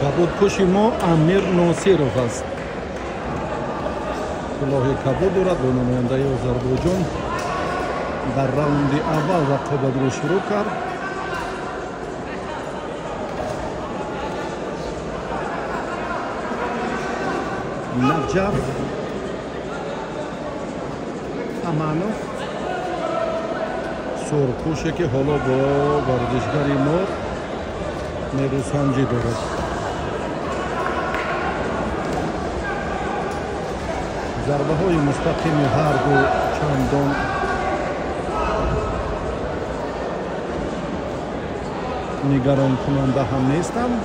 Кабудпӯши мо Амир Носиров аст. Кулоҳи кабуд дорад, бо намояндаи Озарбойҷон дар раунди аввал рақобатро шурӯъ кард. Наҷаф Аманов, сурхпӯше ки ҳоло бо варзишгари мо нерӯсанҷӣ дорад. Зарбаҳои мустақими ҳарду чандон нигаронкунанда ҳам нестанд.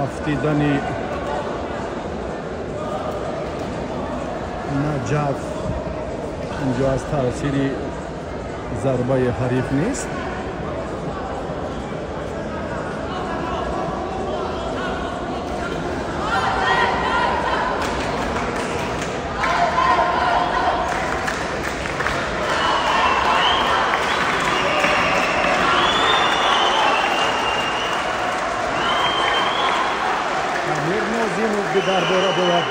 Афтидани Наҷаф инҷо аз таъсири зарбаи ҳариф нест. Амир Нозимов дигарбора бояд,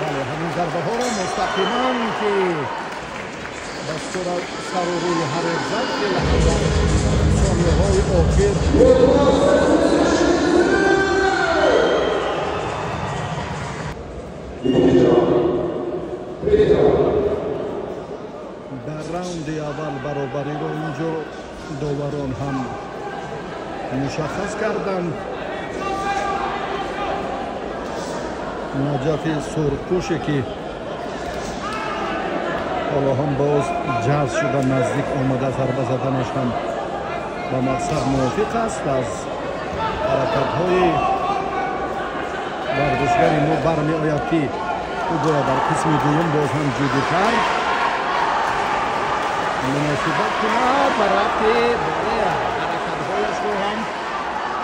бале, ҳамин зарбаҳоро мустақиман ки ба сару рӯи ҳариф зад, дар сонияҳои охир дар раунди аввал баробариро инҷо доварон ҳам мушаххас карданд. Наҷафи сурхпӯше ки ҳоло ҳам боз ҷазб шуда наздик омада, зарба заданаш ҳам ба мақсад мувофиқ аст. Аз ҳаракатҳои варзишгари мо бармеояд ки ӯ бояд дар қисми дуюм боз ҳам ҷиддитар муносибат кунад ва рафти ҳаракатҳояшро ҳам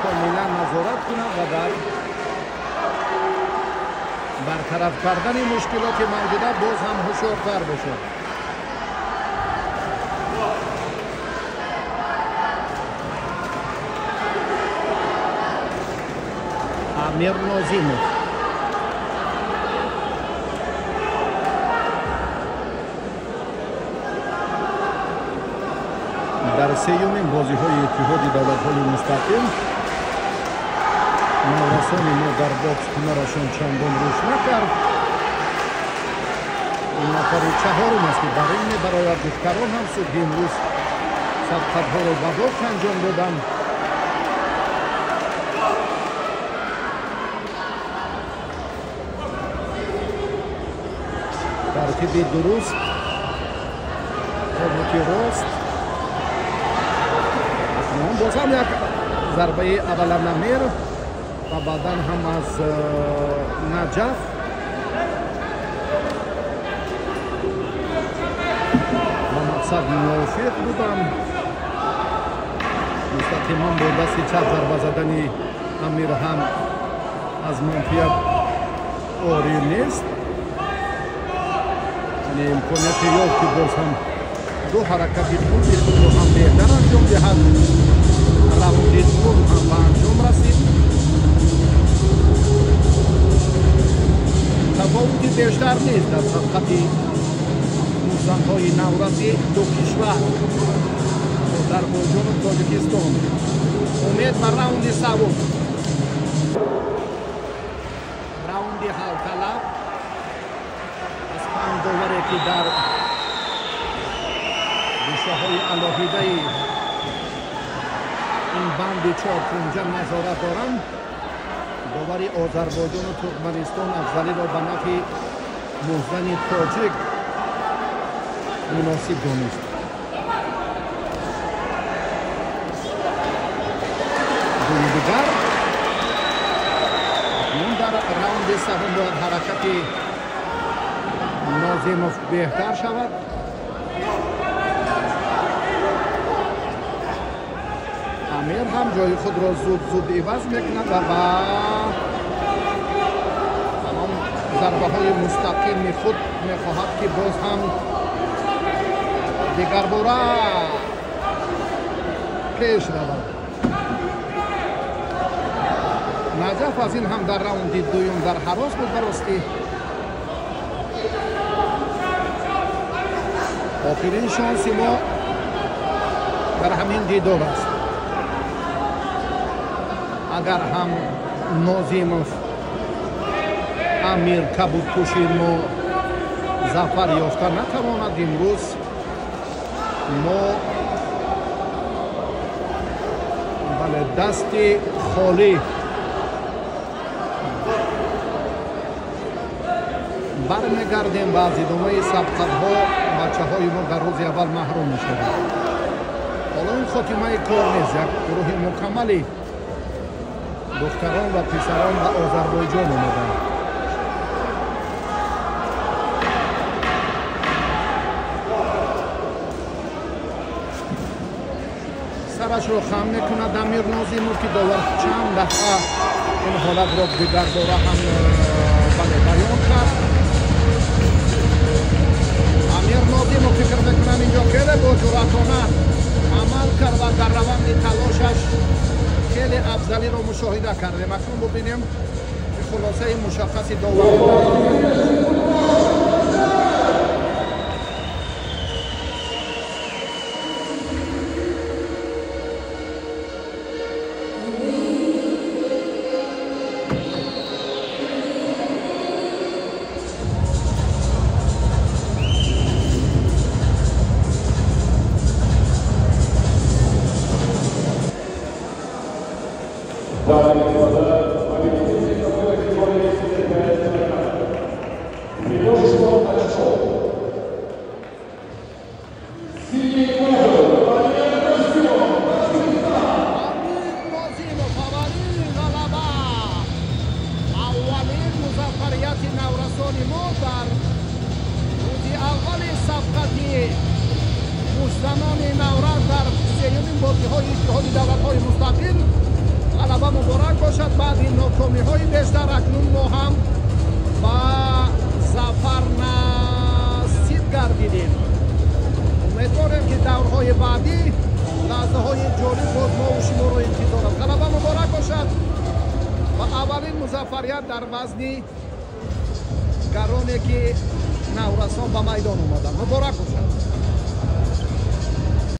комилан назорат кунад ва дар бартараф кардани мушкилоти мавҷуда боз ҳам ҳушёртар бошад. Амир Нозимов дар сеюмин бозиҳои Иттиҳоди давлатҳои мустақил наврасони мо дар бокс ҳунарашон чандон рушд накард. Ин нафари чаҳорум аст ки бар ин мебарояд. Духтарон ҳам субҳи имрӯз сабқатҳоро ба бокс анҷом доданд. Тартиби дуруст, қомоти рост. Акнун боз ҳам як зарбаи аввала Намир ва баъдан ҳам аз Наҷаф. Ба мақсад мувофиқ буданд. Мустақиман бо дасти чап зарба задани Амир ҳам аз манфиат орӣ нест. Яъне имконияте ёфт ки боз ҳам ду ҳаракати хуби худро ҳам беҳтар анҷом диҳад. Раунди дуюм ҳам ба анҷом расид. Тафовути бештар нест дар сабқати музанҳои навраси ду кишвар, Озарбойҷону Тоҷикистон. Умед ба раунди севум, раунди ҳалталаб аз панҷ доваре ки дар гӯшаҳои алоҳидаи ин банди чоркунҷа назорат доранд, довари Озарбойҷону Туркманистон афзалиро ба нафъи муҳзани тоҷик муносиб донист. Дуи дигар акнун дар раунди севум бояд ҳаракати Нозимов беҳтар шавад. Амир ҳам ҷои худро зуд-зуд иваз мекунад ва ба ҳамон зарбаҳои мустақими худ мехоҳад ки боз ҳам дигарбора пеш равад. Аз ин ҳам дар раунди дуюм дар ҳарос буд ба ростӣ. Охирин шонси мо дар ҳамин дидор аст. Агар ҳам Нозимов Амир кабудпӯши мо зафар ёфта натавонад, имрӯз мо бале дасти холӣ бармегардем ва аз идомаи сабқатҳо бачаҳои мо дар рӯзи аввал маҳрум мешаванд. Ҳоло ин хотимаи кор нест, як гурӯҳи мукаммали духтарон ва писарон ба Озарбойҷон омаданд. Сарашро хам мекунад Амир Нозимов, ки довар чанд дафъа ин ҳолатро дигарбора ҳам бале баён кард. Амир Нозимов фикр мекунам инҷо хеле боҷуръатона амал кард ва дар раванди талошаш хеле афзалиро мушоҳида кардем. Акнун бубинем ки хулосаи мушаххаси довар. Дар вазни гароне ки наврасон ба майдон омаданд. Муборак бошад.